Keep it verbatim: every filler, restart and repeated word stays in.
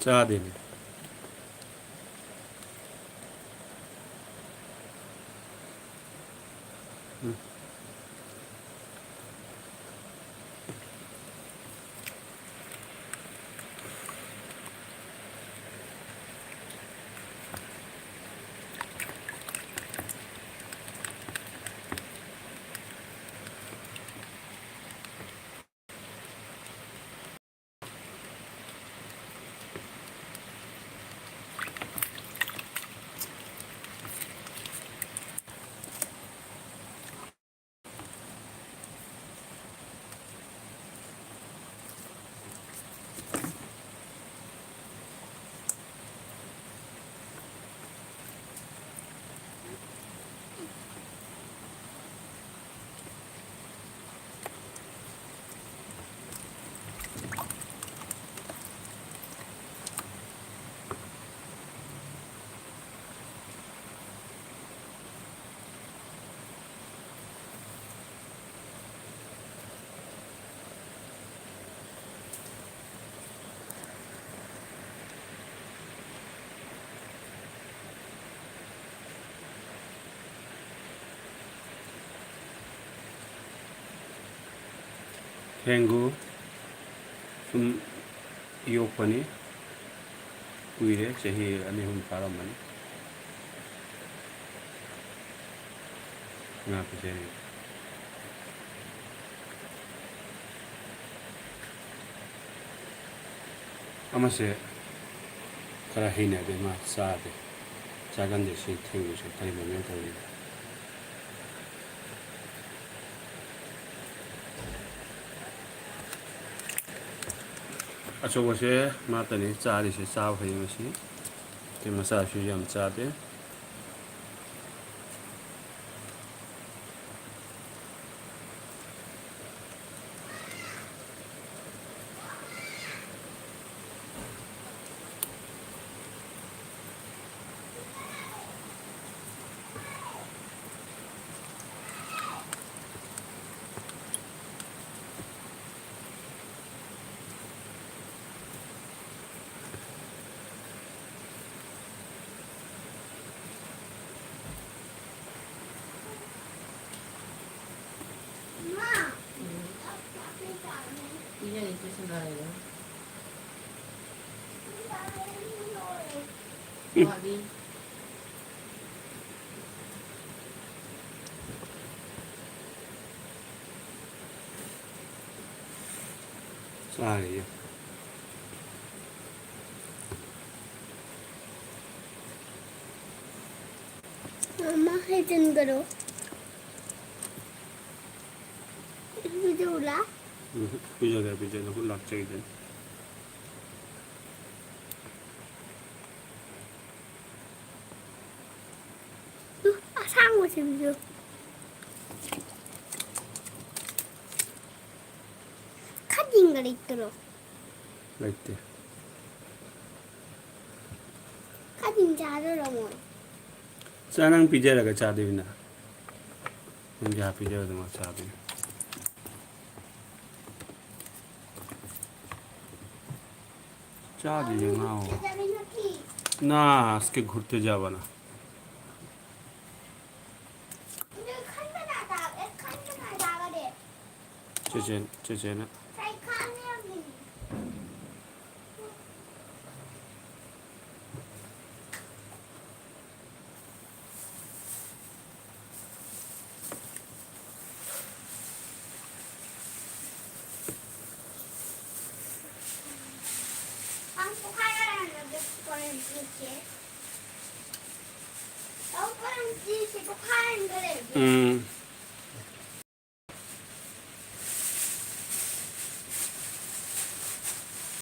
ꯆꯥꯗꯦꯅꯦ꯫ ꯎꯝ꯫ ꯊꯦꯡꯒꯨ ꯁꯨꯝ ꯌꯣꯛꯄꯅꯤ꯫ ꯀꯨꯏꯔꯦ, ꯆꯍꯤ ꯑꯅꯤ ꯑꯍꯨꯝ ꯐꯥꯔꯝꯃꯅꯤ꯫ ꯉꯥ ꯄꯤꯖꯔꯤ꯫ ꯑꯃꯁꯦ ꯈꯔ ꯍꯩꯅꯗꯦ, ꯃꯥ ꯆꯥꯗꯦ, ꯆꯥꯒꯟꯗꯦ꯫ ꯁꯤ ꯊꯦꯡꯒꯨꯁꯦ ꯀꯔꯤ ꯃꯃꯤꯡ ꯀꯧꯔꯤꯅꯣ? ꯑꯆꯧꯕꯁꯦ ꯃꯥꯇꯅꯤ ꯆꯥꯔꯤꯁꯦ, ꯆꯥꯕ ꯍꯩ ꯃꯁꯤ꯫ ꯑꯇꯩ ꯃꯆꯥꯁꯨ ꯌꯥꯝ ꯆꯥꯗꯦ꯫ ꯄꯤꯖꯔꯤꯁꯦ ꯁꯤꯡꯒꯥꯔꯩꯗꯣ꯫ ꯎꯝ꯫ ꯋꯥꯠꯂꯤ꯫ ꯆꯥꯔꯤꯌꯦ꯫ ꯃꯃꯥ ꯍꯩꯖꯤꯟꯒꯅꯨ꯫ ꯄꯤꯖꯧꯂꯥ? ꯎꯝ, ꯄꯤꯖꯒꯦ, ꯄꯤꯖꯒꯦ, ꯈꯨꯠ ꯂꯥꯛꯆꯩꯗꯅ꯫ ꯎꯝ, ꯑꯁꯥꯡꯕꯁꯤꯡꯁꯨ꯫ ꯈꯥꯖꯤꯡꯒ ꯂꯩꯇ꯭ꯔꯣ? ꯂꯩꯇꯦ꯫ ꯈꯥꯖꯤꯡ ꯆꯥꯔꯨꯔꯣ ꯃꯣꯏ? ꯆꯥ, ꯅꯪ ꯄꯤꯖꯔꯒ ꯆꯥꯗꯣꯏꯅ꯫ ꯅꯪ ꯌꯥ ꯄꯤꯖꯕꯗꯣ ꯃꯥ ꯆꯥꯗꯣꯏꯅꯤ꯫ ꯆꯥꯗꯣꯏꯅꯦ ꯉꯥꯎ꯫ ꯆꯥꯗꯣꯏꯅꯣ ꯐꯤ? না, আজকে ঘুরতে যাব না। ꯆꯦꯆꯦ, ꯆꯦꯆꯦꯅ꯫ ꯎꯝ꯫